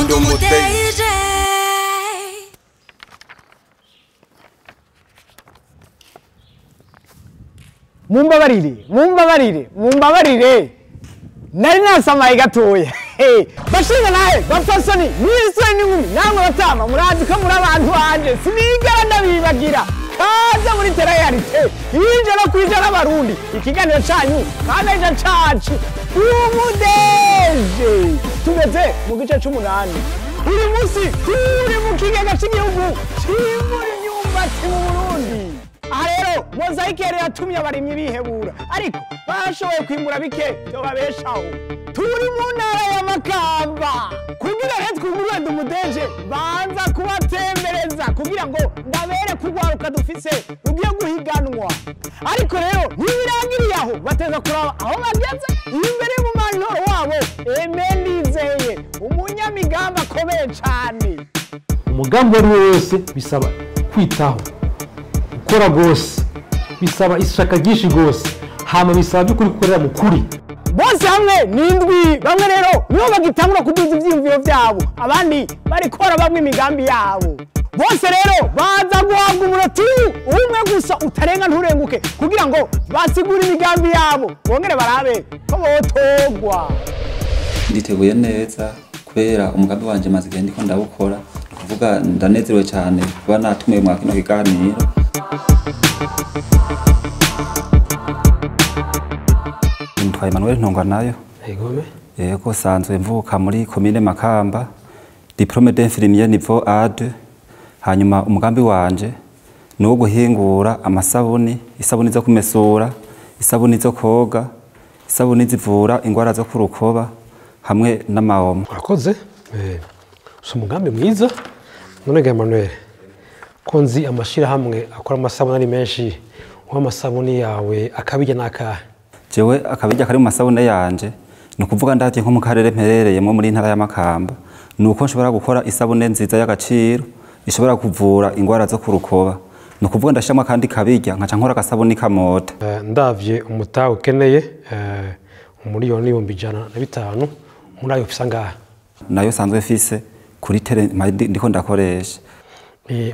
Ndumudeje. Mumbabarire, mumbabarire, mumbabarire. Nari nasamaye gatoya. Bashinga nawe bapfasoni mwiswe n'inkumi namwe batama murazi ko muri abantu banje sinigera ndabibagira. Kaza muri télé-réalité ijana kwijana abarundi ikiganiro canyu kandi cacu umudeje. Tugeze mu gice c'umunani. Uyu munsi turi mu kigega c'igihugu cimura imyumbati mu Burundi. Aha rero mozayike yari yatumye abarimyi bihebura, ariko bashoboye kwimbura bike byobabeshaho. Turi mu ntara ya Makamba kugira rero twugurure Ndumudeje, banza kubatembereza kugira ngo ndabere kurwaruka dufise rugiye guhiganwa. Ariko rero ntibirangiriye aho, bateza kuraba aho bageze imbere mu mantoro wabo Aimé Ndizeye, umunyamigamba akomeye cane. Umugambi uwo ari we wese bisaba kwitaho, gukora rwose, bisaba ishaka ryinshi rwose, hama bisaba by'ukuri gukorera mu kuri. Bose hamwe ni indwi, bamwe rero nibo bagitangura kuduza ivyiyumviro vyabo, abandi barikora bamwe imigambi yabo. Bose rero baza guhabwa umunota umwe gusa utarenga nturenguke kugira ngo basigure imigambi yabo, bongere barabe ko botogwa. Nditeguye neza kubera umugambi wanje maze igihe ndiko ndawukora, ni kuvuga ndanezerewe cyane kuba natumiwe mwa kino kiganiro. Nitwa Emmanuel Ntongwanayo. Yego. Yego, sanzwe mvuka muri commune Makamba, diplôme d'infirmier niveau A2. Hanyuma umugambi wanje ni uwo guhingura amasabuni, isabuni zo kumesura, isabuni zo koga, isabuni zivura ingwara zo kurukoba hamwe n'amaomo. Urakoze. Si umugambi mwiza. None ga Emmanuel, ko nzi amashirahamwe akora amasabuni ari menshi, uwo amasabuni yawe akabijya n'akahe? Jewe akabijya kari mu masabune yanje ni ukuvuga ndavye nko mu karere mperereyemwo muri ntara ya Makamba, ni uko nshobora gukora isabune nziza y'agaciro ishobora kuvura ingwara zo kurukoba. Ni ukuvuga ndashiramwo akandi kabirya nkaca nkora agasabuni kamota. Ndavye umutahe ukeneye 1,105,000 muri ayo ufise angahe? Nayo sanzwe mfise kuri tele ndiko ndakoresha.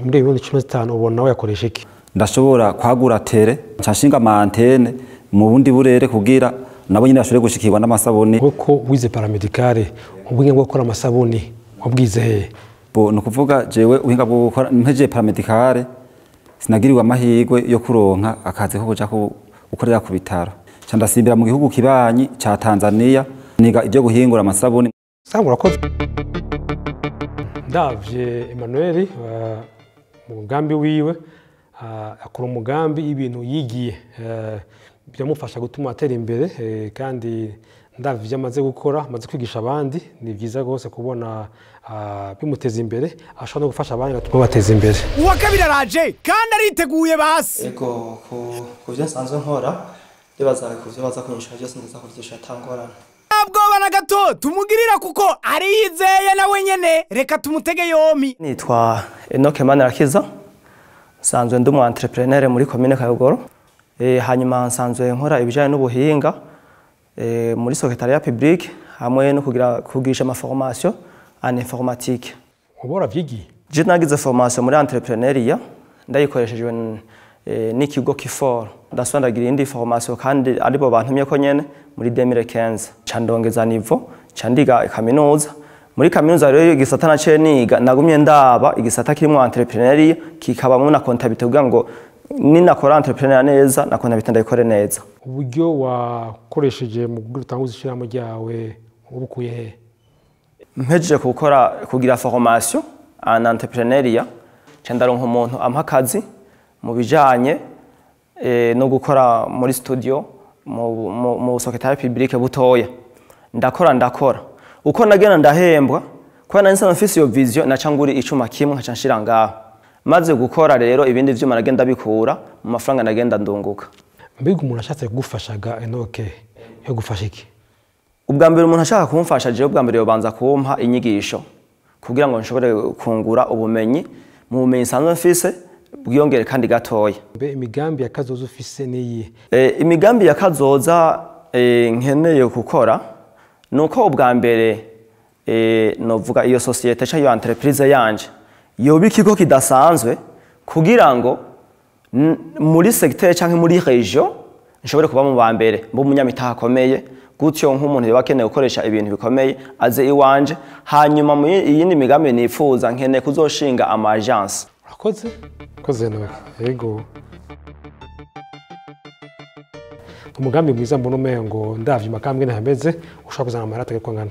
Muri 2015 ubona wayakoresha iki? Ndashobora kwagura tele nca nshinga ama antene mu bundi burere kugira nabo nyine bashobore gushikirwa n'amasabuni. Kuko wize paramedicale, ubuhinga bwo gukora amasabuni wabwize hehe? Bo ni ukuvuga jewe ubuhinga bwo gukora mpejeje paramedicale sinagiriwe amahirwe yo kuronka akazi ko kuja gukorera ku bitaro. Nca ndasimbira mu gihugu kibanyi ca Tanzania niga ibyo guhingura amasabuni. Sawa, urakoze. Ndavye Emmanuel mu mugambi wiwe akora umugambi ibintu yigiye biramufasha gutuma atera imbere, kandi ndavye ivyo amaze gukora, amaze kwigisha abandi, ni vyiza rwose kubona bimuteza imbere, ashobora no gufasha abandi agatuma bateza imbere. Uwa kabiri araje kandi ariteguye basi. Ego, ku vyo nsanzwe nkora ndibaza ku vyo baza kunyishura byose ndaza kuvyishura atangorane. Ntabwoba na gato tumugirira kuko ariyizeye nawe nyene, reka tumutege yompi. Nitwa Enoch Manirakiza, nsanzwe ndi umu entrepreneur muri commune Kayogoro. Hanyuma nsanzwe nkora ibijanye n'ubuhinga muri secrétariat public hamwe no kugirisha ama formation en informatique. Uba waravyigiye? Je nagize formation muri entrepreneuriat ndayikoresheje n'ikigo Kifor. Ndasubira ndagira indi formation kandi aribo bantumye ko nyene muri 2015. Ca ndongeza niveau, ca ndiga kaminuza. Muri kaminuza rero igisata naciye niga nagumye ndaba igisata kirimwo entrepreneuriat kikabamwo na comptabilité kugira ngo ninakora entrepreneur neza na comptabilité ndayikore neza. Uburyo wakoresheje mu kugira utanguze ishirahamwe ryawe ubukuye he? Mpejeje gukora kugira formation en entrepreneuriat ca ndaronka umuntu ampa akazi mu bijanye no gukora muri studio mu secrétariat public butoya. Ndakora uko nagenda ndahembwa kubera nari nsanzwe mfise iyo vision, naca ngura icuma kimwe nkaca nshira ngaho. Maze gukora rero ibindi vyuma nagenda bikura mu mafaranga nagenda ndunguka. Mbega umuntu ashatse kugufashaga Enoch yo gufasha iki? Ubwa mbere umuntu ashaka kumfasha jewe ubwa mbere yobanza kumpa inyigisho kugira ngo nshobore kungura ubumenyi mu bumenyi nsanzwe mfise bwiyongere kandi gatoya. Mbe imigambi ya kazoza ufise niyi? Imigambi ya kazoza nkeneye gukora nuko ubwa mbere Novuga iyo société cyangwa iyo entreprise yanje yoba ikigo kidasanzwe kugira ngo muri secteur cyangwa muri région nshobore kuba mu ba mbere, mbe umunyamitahe akomeye, gutyo nk'umuntu yoba akeneye gukoresha ibintu bikomeye aze iwanje. Hanyuma mu iyindi migambi nifuza, nkeneye kuzoshinga ama agence. Urakoze, urakoze nawe. Yego, umugambi mwiza mbona umengo ndavye Makamba ingene hameze ushobora kuzana amahera atageko angana.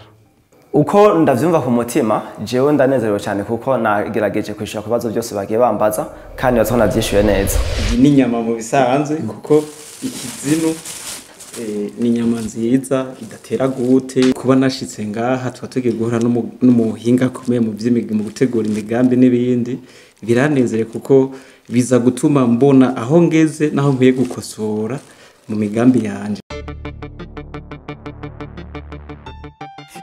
Uko ndavyumva ku mutima, jewe ndanezerewe cyane kuko nagerageje kwishura ku bibazo byose bagiye bambaza kandi bazo navyishuye neza. Iyi ni inyama mu bisanzwe, kuko ikizinu ni inyama nziza idatera gute. Kuba nashitse ngaha tuba tugiye guhura n'umuhinga akomeye mu vy'imigi, mu gutegura imigambi n'ibindi, biranezere kuko biza gutuma mbona aho ngeze naho nkwiye gukosora mu migambi yanje.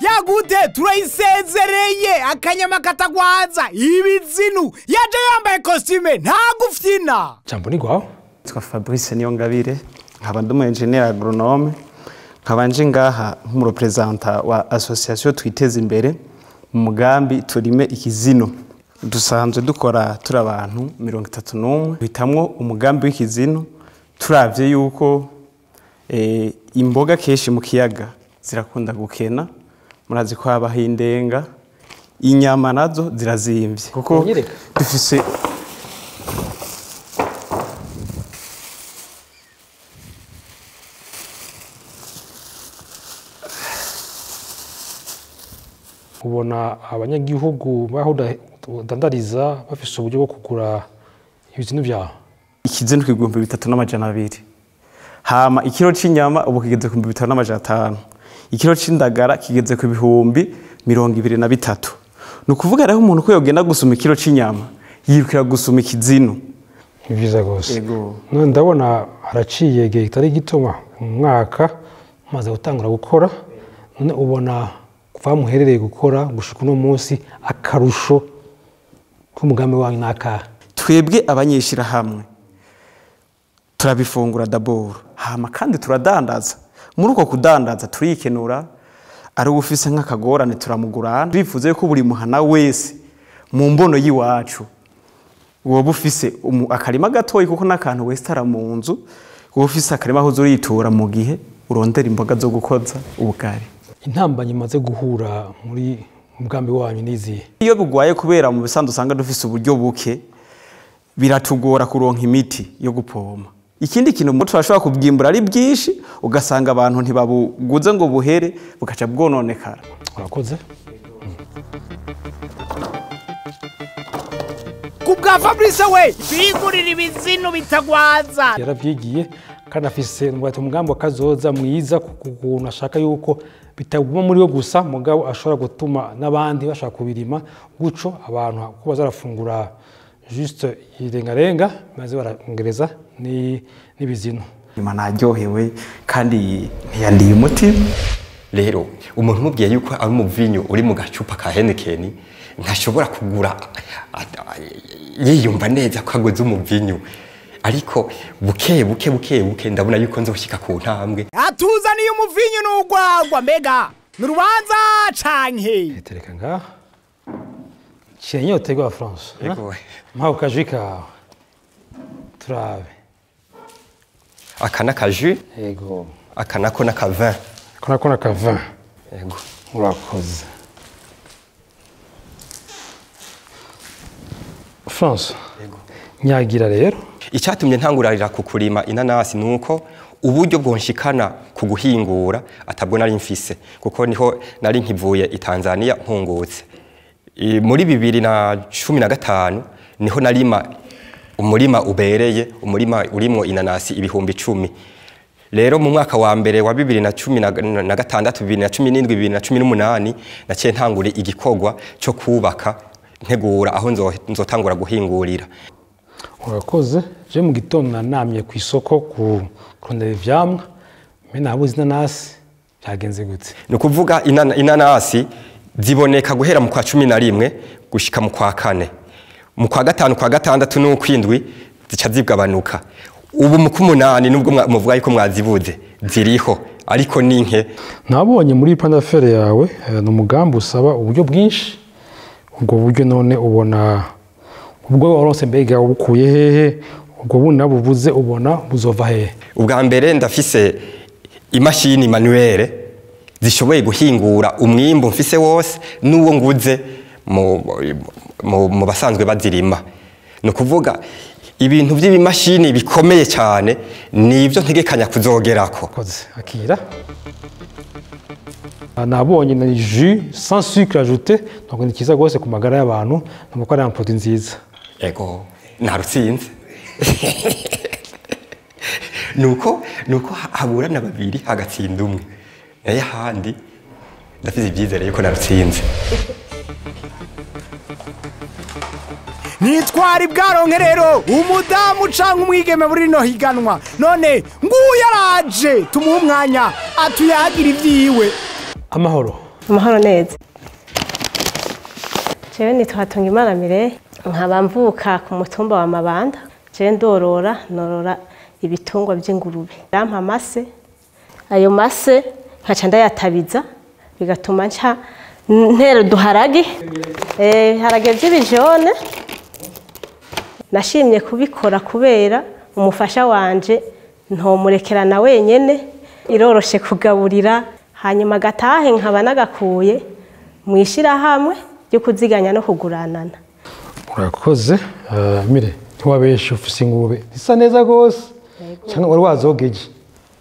Yagute turayisezereye akanyama katagwaza ibizinu yaje yambaye costume nta gufyina. Jambo ni gwawe. Nitwa Fabrice Niyongabire, nkaba ndi umu engineer agronome, nkaba nje ngaha nk'umurepresentant wa association Twiteze Imbere mu mugambi Turime Ikizino. Dusanzwe dukora turi abantu 31, duhitamwo umugambi w'ikizino turavye yuko imboga kenshi mu kiyaga zirakunda gukena, murazi ko habaho indenga, inyama nazo zirazimvye kuko Unyereka. dufise Ubona abanyagihugu baho udandariza bafise uburyo bwo kugura ibizinu vyawe? Ikizinu ku 3200, hama ikiro c'inyama ubu kigeze ku 5500, ikiro c'indagara kigeze ku 23,000. Ni ukuvuga rero umuntu ko yogenda gusuma ikiro c'inyama yirukira gusuma ikizinu. Ni vyiza gose. Yego. None ndabona haraciye igihe kitari gito, umwaka umaze gutangura gukora, none ubona kuva aho muherereye gukora gushika uno munsi akarusho k'umugambi wanyu n'akahe? Twebwe abanyeshirahamwe turabifungura d'abord, hama kandi turadandaza. Muri uko kudandaza turikenura, ari ufise nk'akagorane turamugurana. Turifuza yuko buri muhana wese mu mbono y'iwacu woba ufise akarima gatoyi, kuko n'akantu wesitara mu nzu, woba ufise akarima aho uzuritura mu gihe urondera imboga zo gukoza ubugari. Intambamyi imaze guhura muri umugambi wanyu n'izihe? Iyo bugwaye kubera mu bisanzwe usanga dufise uburyo buke, biratugora kuronka imiti yo gupompa. Ikindi kintu muto turashobora kubwimbura ari byinshi, ugasanga abantu ntibabuguze ngo buhere, bugaca bwononekara. Urakoze. Kubwa Fabrice we bigurira ibizinu bitagwaza. Yaravyigiye kandi afise umugambi wa kazoza mwiza, kukuntu ashaka yuko bitaguma muri we gusa, mugabo ashobora gutuma n'abandi bashaka kubirima, guco abantu ko bazarafungura juste irengarenga maze barongereza n'ibizinu. Nyuma naryohewe kandi ntiyandiye umutima. Rero umuntu umubwiye yuko ari umuvinyu uri mu gacupa ka Heineken ntashobora kugura yiyumva neza ko aguze umuvinyu, ariko buke buke buke buke ndabona yuko nzoshika ku ntambwe. Atuzaniye umuvinyu n'ugwagwa, mbega n'urubanza canke? Tereka ngaha. Ciye tegwa France. Yego. Mpaho kajwi kawe. Turabe. Aka n'akaju. Yego. Aka nako n'akavin. Aka nako n'akavin. Yego. Urakoze. France. Yego. Nyagira rero. Icyatumye ntangurarira ku kurima inanasi nuko uburyo bwonshikana ku guhingura atabwo nari mfise, kuko niho nari nkivuye i Tanzania mpungutse. Muri 2015 niho narima umurima ubereye, umurima urimo inanasi 10,000. Rero mu mwaka wa mbere wa 2016, 2017, 2018 naciye ntangure igikorwa cyo kubaka ntegura aho nzotangura guhingurira. Urakoze. Je mu gitondo nanamye ku isoko kurondera ivyamwa, mbe nabuze inanasi, byagenze gute? Ni ukuvuga inanasi ziboneka guhera mu kwa 11 gushika mu kwa 4. Mu kwa 5, kwa 6 n'ukwindwi zica zigabanuka. Ubu mu kumunani nubwo muvuga yuko mwazibuze ziriho, ariko ni nke. Nabonye muri plan d'affaires yawe ni umugambi usaba uburyo bwinshi. Ubwo buryo none ubona ubwo waronse mbega ubukuye hehe? Ubwo bundi nabubuze ubona buzova hehe? Ubwa mbere ndafise imashini manuelle zishoboye guhingura umwimbu mfise wose n'uwo nguze mu basanzwe bazirima. Ni ukuvuga ibintu by'ibimashini bikomeye cyane nibyo ntegekanya kuzogerako. Akira nabonye na jus sans sucre ajouté, donc ni cyiza gose ku magara y'abantu, nuko ari produit nziza. Ego narutsinze. Nuko haburana babiri hagatsinda umwe, naye handi ndafite ibyizere yuko narutsinze. Nitwari bwaronke rero umudamu canke umwigeme muri rino higanwa, none nguyu araje tumuhe umwanya atuyagira ivyiwe. Amahoro. Amahoro neza. Jewe nitwa Tungimana Mireille, nkaba mvuka ku mutumba wa Mabanda. Jewe ndorora, norora ibitungwa by'ingurube. Rampa amase, ayo mase nkaca ndayatabiza bigatuma nca ntera uduharage, ibiharage by'ibijone. Nashimye kubikora kubera umufasha wanje ntomurekerana wenyene, iroroshe kugaburira. Hanyuma gatahe nkaba nagakuye mwishirahamwe ryo kuziganya no kuguranana. Urakoze Mire, ntiwabeshe ufise ingurube zisa neza gose cyangwa wari wazogeje?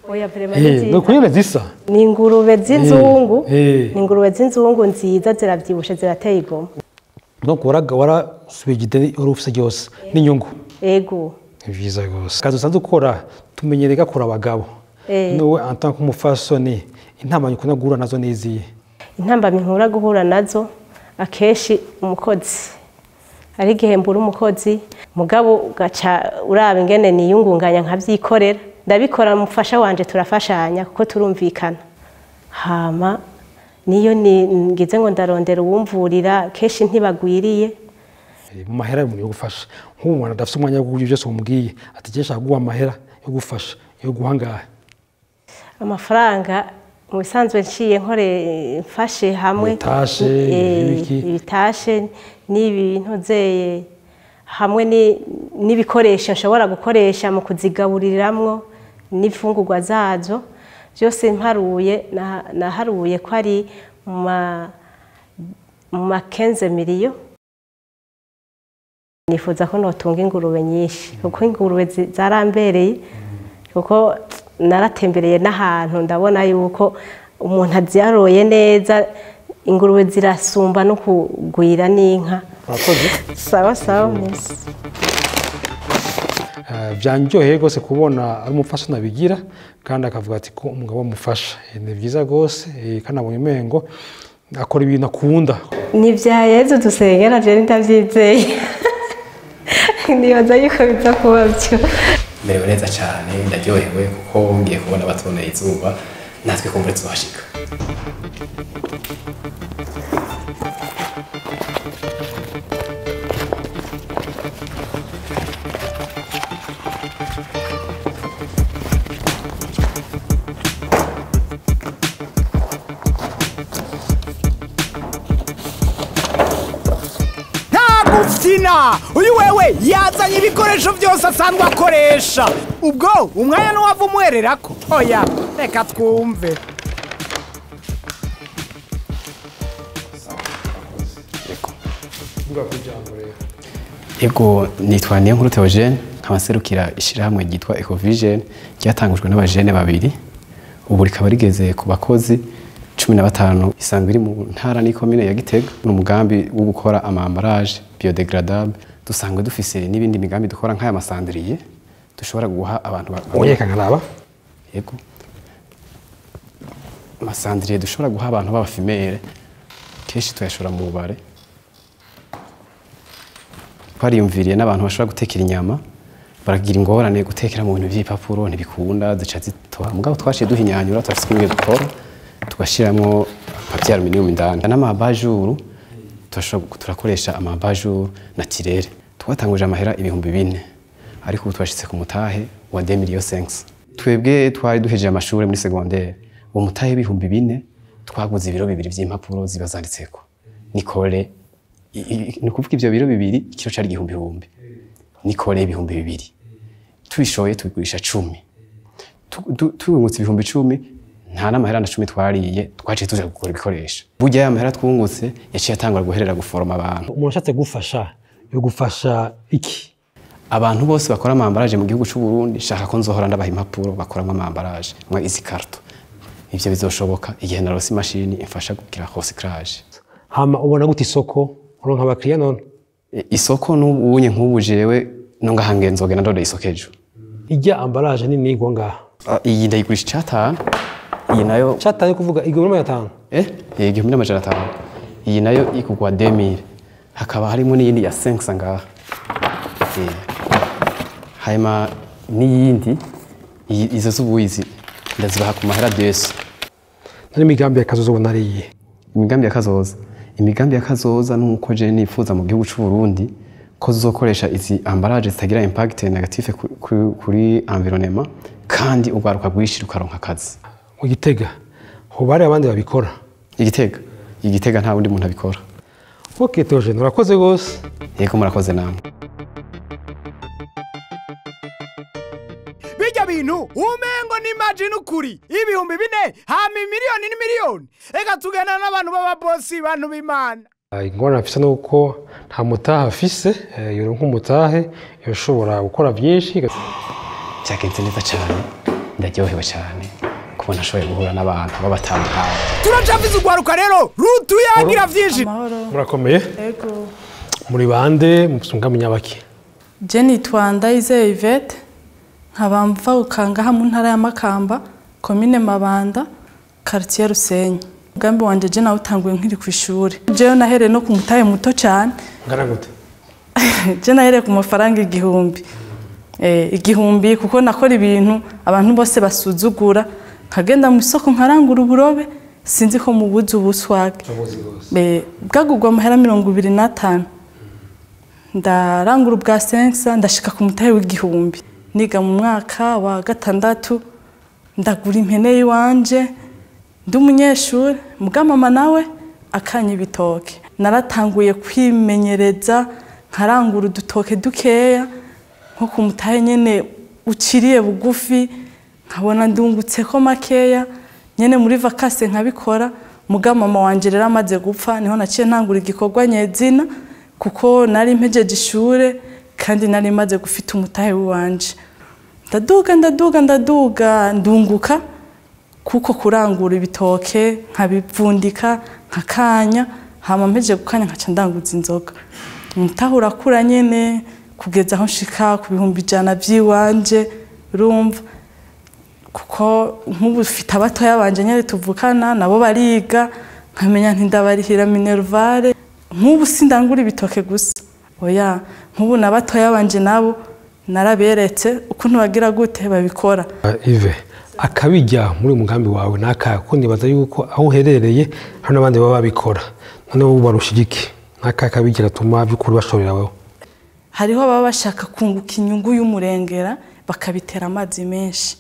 Oya vraiment nziza. No kunyene zisa. Ni ingurube z'inzungu, ni ingurube z'inzungu nziza, ziravyibushe, zirateye igomwe. Donc warasubiye ideni wari ufise ryose n'inyungu. Ego. Ni vyiza gose. Kazi usanzwe ukora tumenyereye gakora abagabo. Nowe en tant qu'umufasoni intambamyi ukunda guhura nazo niziye? Intambamyi nkura guhura nazo akenshi umukozi, ari igihe mbura umukozi, mugabo ugaca uraba ingene niyungunganya nkavyikorera. Ndabikora umufasha wanje turafashanya kuko turumvikana. Hama niyo ngize ngo ndarondera uwumvurira kenshi ntibagwiriye. Mu mahera y'umuntu yo gufasha, nk'ubu umuntu adafise umwanya wo gukora byose umubwiye ati je nshaka guha amahera yo gufasha yo guhangaha. Amafaranga mu bisanzwe nciye nkore mfashe hamwe ibitashe n'ibintu zeye hamwe n'ibikoresho nshobora gukoresha mu kuzigaburiramwo n'imfungurwa zazo byose mparuye, naharuye ko ari mu ma 15 miliyo. Nifuza ko notunga ingurube nyinshi kuko ingurube zarambereye, kuko naratembereye n'ahantu ndabona yuko umuntu aziyaroye neza ingurube zirasumba no kugwira n'inka. Urakoze. Sawa sawa musi. Byanjyoheye gose kubona ari umufasha nabigira kandi akavuga ati ko umugabo amufasha. Ni byiza gose kandi abonye umengo akora ibintu akunda. Ni vya Yezu dusengera je ndavyizeye. Nibaza yuko biza kuba byo. Merewe neza cyane, ndaryohewe kuko ngiye kubona batuboneye izuba natwe kumbure tuzohashika. Uyu wewe yazanye ibikoresho byose asanzwe akoresha, ubwo umwanya n'uwava umwererako. Oya reka twumve. Ego, nitwa Niyonkuru Theogene, nkaba nserukira ishirahamwe ryitwa Ecovision ryatangujwe n'abajene babiri, ubu rikaba rigeze ku bakozi 15. Isanzwe iri mu ntara n'ikomine ya Gitega. Ni umugambi wo gukora ama emballage biodegradable. Dusanzwe dufise n'ibindi migambi dukora nk'aya masandriye dushobora guha abantu. Onyeka nkaraba. Yego. Amasandriye dushobora guha abantu b'abafimere kenshi tuyashora mu bubare. Twariyumviriye n'abantu bashobora gutekera inyama baragira ingorane gutekera mu bintu by'ibipapuro ntibikunda zica zitoha. Mugabo twaciye duhinyanyura turafise imwe dukora tugashiramwo papier aluminium indani n'amabajuru turakoresha amabajuru naturel. Twatanguje amahera 4000 ariko ubu twashitse ku mutahe wa 2.5 millions. Twebwe twari duhejeje amashuri muri secondaire Uwo mutahe w'ibihumbi 4 twaguze ibiro 2 vy'impapuro ziba zanditseko. Nikole ni kuvuga ivyo biro 2 ikiro cari 1000. Nikole 2000. Tubishoye tubigurisha 10. Tubungutse ibihumbi 10 nta n'amahera na 10 twariye, twaciye tuja gukora ibikoresho. Burya ya mahera twungutse yaciye atangura guherera guforoma abantu. Umuntu ashatse gufasha yo gufasha iki? Abantu bose bakora amambaraje mu gihugu c'u Burundi, shaka ko nzohora ndabaha impapuro bakoramo amambaraje mwa izi karto. Ivyo bizoshoboka igihe narose imashini imfasha kugira recyclage. Hama ubona gute isoko uronka abakiriya none? Isoko n'ubunye nk'ubu jewe nongahange nzogenda ndonda isoko ejo. Ijya ambaraje nini igwa ngaha? Iyi ndayigurisha 5. Iyi nayo 5 kuvuga 1500. 1500. Iyi nayo ikugwa 2000. Hakaba harimo n'iyindi ya 500 ngaha. Hanyuma n'iyindi izo z'ubuyizi ndazibaha ku mahera 200. Nari imigambi ya kazoza ubona ari iyihe? Imigambi ya kazoza. Imigambi ya kazoza nuko je nifuza mu gihugu c'u Burundi ko zokoresha izi emballage zitagira impact negative kuri environnement kandi ugaruka rwishi rukaronka akazi. Mu Gitega ho bari abandi babikora? Igitega. Igitega nta wundi muntu abikora. Okay Theogene, urakoze gose. Yego murakoze namwe. Bijya bintu umengo ni imagine ukuri 4,000 hama miliyoni ni miliyoni. Eka tugana n'abantu baba bosi bantu b'Imana. Ingorane afise nuko nta mutahe afise, yoronka umutahe yoshobora gukora byinshi. Cyagenze neza cyane, ndaryohewe cyane kubona ashoboye guhura n'abantu babatandukanye. Turacavize ugwaruka rero rutuyagira byinshi. Murakomeye? Yego. Muri bande musunga munyabaki? Je nitwa Ndayizeye Yvette, nkaba mvuka ngaha mu ntara ya Makamba, commune Mabanda, quartier Rusenyi. Umugambi wanje je nawutanguye nkiri ku ishuri. Jewe nahereye no ku mutahe muto cyane. Ngana gute? Je nahereye ku mafaranga 1000. 1000 kuko nakora ibintu abantu bose basuzugura, nkagenda mu isoko nkarangura uburobe, sinzi ko mubuze ubuswage. Bwagugwa amahera 25. Ndarangura ubwa 500 ndashika ku mutahe w'igihumbi. Niga mu mwaka wa 6 ndagura impene yiwanje. Ndi umunyeshuri, muga mama nawe akanya ibitoke. Naratanguye kwimenyereza nkarangura udutoke dukeya nko ku mutahe nyene uciriye bugufi, nkabona ndungutse ko makeya nyene muri vacances nkabikora. Muga mama wanje rero amaze gupfa niho naciye ntangura igikorwa nyezina, kuko nari mpejeje ishure kandi nari maze gufita umutahe wanje. Ndaduga ndaduga ndaduga ndunguka kuko kurangura ibitoke nkabivundika nkakanya, hama mpejeje gukanya nkaca ndanguza inzoga. Umutahe urakura nyene kugeza aho nshika ku 100,000 vyiwanje, urumva kuko nk'ubu mfite abatoya banje nyene tuvukana nabo bariga, nkamenya nti ndabarihira minervale. Nk'ubu sindangura ibitoke gusa, oya, nk'ubu nabatoya banje nabo naraberetse ukuntu bagira gute babikora. Yves, akabijya muri umugambi wawe naka ko nibaza yuko aho uherereye hari n'abandi baba babikora, none wowe barushigiki naka akabijya gatuma by'ukuri bashorera wewe? Hariho baba bashaka kunguka inyungu y'umurengera bakabitera amazi menshi.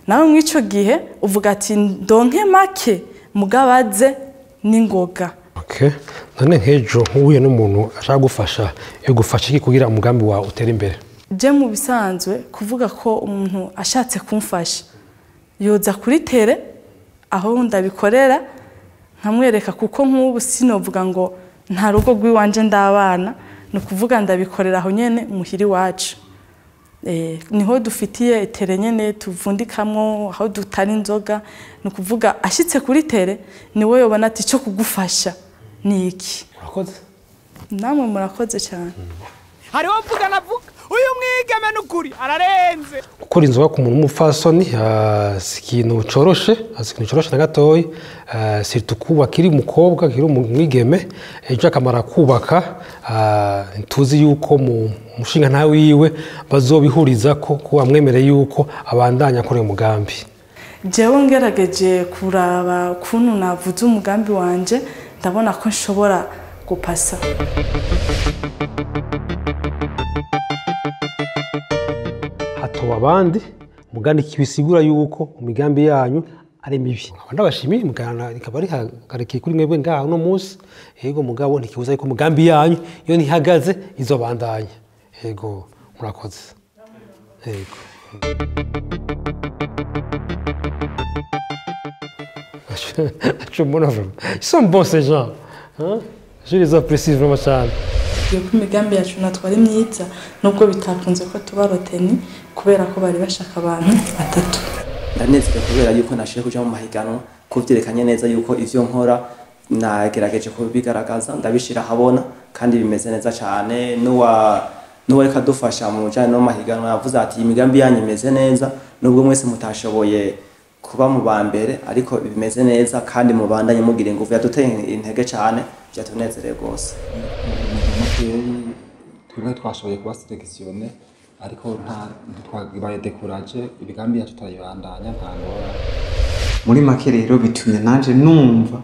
Nawe mw'ico gihe uvuga ati ndonke make mugabaze n'ingoga. Okay. None nkejo nkuye n'umuntu ashaka gufasha, yo gufasha iki kugira umugambi wawe utere imbere? Je mu bisanzwe kuvuga ko umuntu ashatse kumfasha yoza kuri tere aho ndabikorera nkamwereka, kuko nk'ubu sinovuga ngo nta rugo rw'iwanje ndabana, ni ukuvuga ndabikorera aho nyene muhiri wacu. Niho dufitiye tere nyene tuvundikamwo aho dutara inzoga, ni ukuvuga ashitse kuri tere niwe yobona ati cyo kugufasha ni iki. Murakoze. Namwe murakoze cyane. Hariho mvuga navuga uyu mwigeme n'ukuri ararenze. Gukora inzoga ku muntu w'umupfasoni si ikintu coroshe, si ikintu coroshe na gatoyi, surtout kuba kiri umukobwa kiri umwigeme ejo akamara kubaka, tuzi yuko mu mushinga nta wiwe bazobihuriza ko kuba amwemereye yuko abandanya akora umugambi. Jewe ngerageje kuraba kuntu navuze umugambi wanje, ndabona ko nshobora gupasa. Hatoba abandi mugandi kibisigura yuko imigambi yanyu ari mibi. Ndabashimiye mugana ikaba ari hagarikiye kuri mwebwe ngaha uno munsi. Yego mugabo ntikibuza yuko umugambi yanyu iyo ntihagaze izobandanya. Yego murakoze. Yego. Ils sont bons ces gens. Hein? Je les apprécie vraiment cyane. Yuko imigambi yacu natwe ari myiza nubwo bitakunze ko tuba roteni kubera ko bari bashaka abantu batatu. Ndanezerewe kubera yuko nashiye kuja mu mahiganwa kuvyerekanye neza yuko ivyo nkora nagerageje kubigaragaza ndabishira habona kandi bimeze neza cyane. Nuwa reka dufasha mu bijanye no mahiganwa yavuze ati imigambi yanyu imeze neza nubwo mwese mutashoboye kuba mu bambere ariko bimeze neza kandi mubandanye mugira ingufu. Yaduteye intege cyane byatunezereye gose. Twebwe twashoboye kuba sélectionné ariko nta ntitwabaye découragé, imigambi yacu turayibandanya nta ngorane. Muri make rero bitumye nanje numva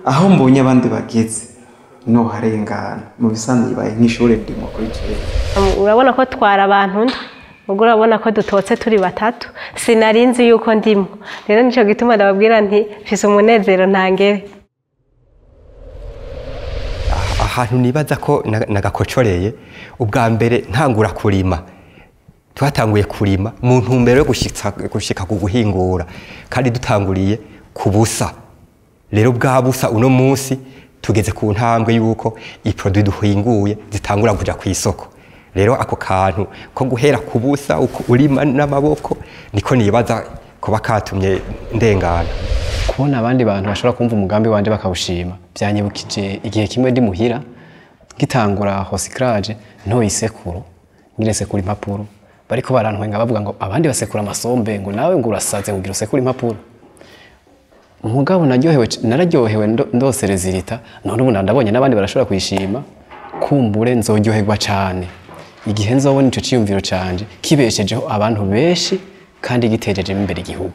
aho mbonye abandi bageze no harengana mu bisanzwe bibaye nk'ishure ndimo kuri jewe. Urabona ko twara abantu ndwi, ubwo urabona ko dutotse turi batatu, sinarinzi yuko ndimo. Rero nico gituma ndababwira nti mfise umunezero ntangere. Ahantu nibaza ko nagakocoreye ubwa mbere ntangura kurima, twatanguye kurima mu ntumbero yo gushika ku guhingura kandi dutanguriye ku busa. Rero bwa busa uno munsi tugeze ku ntambwe yuko iproduit duhinguye zitangura kuja ku isoko. Rero ako kantu ko guhera ku busa urima n'amaboko niko nibaza kuba katumye ndengana. Kubona abandi bantu bashobora kumva umugambi wanje bakawushima byanyibukije igihe kimwe ndi muhira gitangura recyclage ntoyisekuro ngiresekura impapuro, bariko barantwenga bavuga ngo abandi basekura amasombe ngo nawe ngo urasaze ngo usekura impapuro. Umugabo nararyohewe ndoserezirita none ubu ndabonye n'abandi barashobora kuyishima, kumbure nzoryoherwa cyane igihe nzobona ico ciyumviro canje kibeshejeho abantu benshi kandi gitejeje imbere igihugu.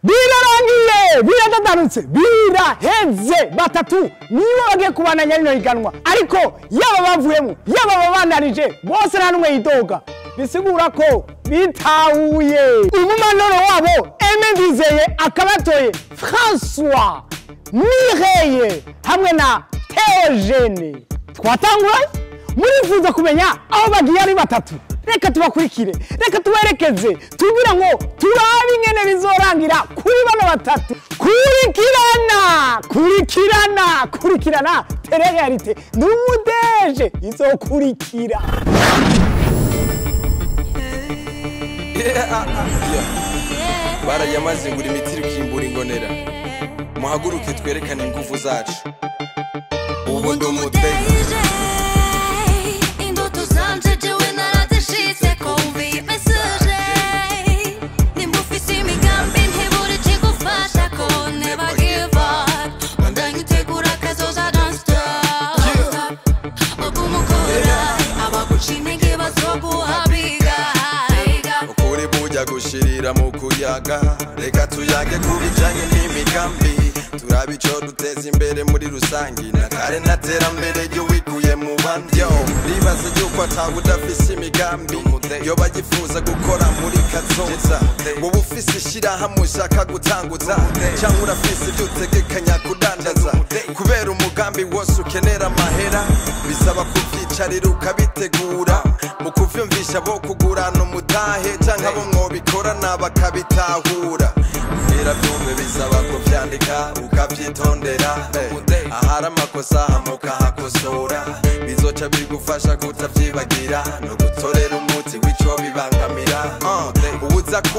Birarangiye, biradadanutse, biraheze. Batatu nibo bagiye kubandanya rino higanwa, ariko yaba bavuyemo yaba babandanije bose nta n'umwe yidoga, bisigura ko bitahuye. Umumanuro wabo Aimé Ndizeye akabatoye François Mireille hamwe na Theogene. Twatangura murifuza kumenya aho bagiye ari batatu, reka tubakurikire, reka tuberekeze tubwira ngo turabe ingene bizorangira kuri bano batatu. Kurikirana, kurikirana, kurikirana télé-réalité n'umudeje izokurikira. Barayamaze ngura imiti rukimbura ingonera, muhaguruke twerekane ingufu zacu. Ubu ndi umudeje indoto zanje jewe narazishitse ko message nimufise imigambi ntibure ikigufasha ko never give up bandanye utegura akazoza don't stop ubumukora abaguca intege bazoguhabiga. Ukuri burya gushirira mu kuyaga, reka tuyage ku bijanye n'imigambi turabe ico duteza imbere muri rusangi na kare na terambere ry'uwikuye mu bandi. Ribaze yuko atawudafise imigambi yoba yifuza gukora muri kazoza. Wowe ufise ishirahamwe ushaka gutanguza canke urafise ivyo utegekanya kudandaza, kubera umugambi wose ukenera amahera bisaba kuvyicarira ukabitegura mu kuvyumvisha bo kugurana umutahe canke abo mwobikorana bakabitahura. Kugira vyumve bisaba kuvyandika ukavyitondera, ahari amakosa hamukahakosora bizoca bigufasha kutavyibagira no gutorera umuti w'ico bibangamira. Uwuza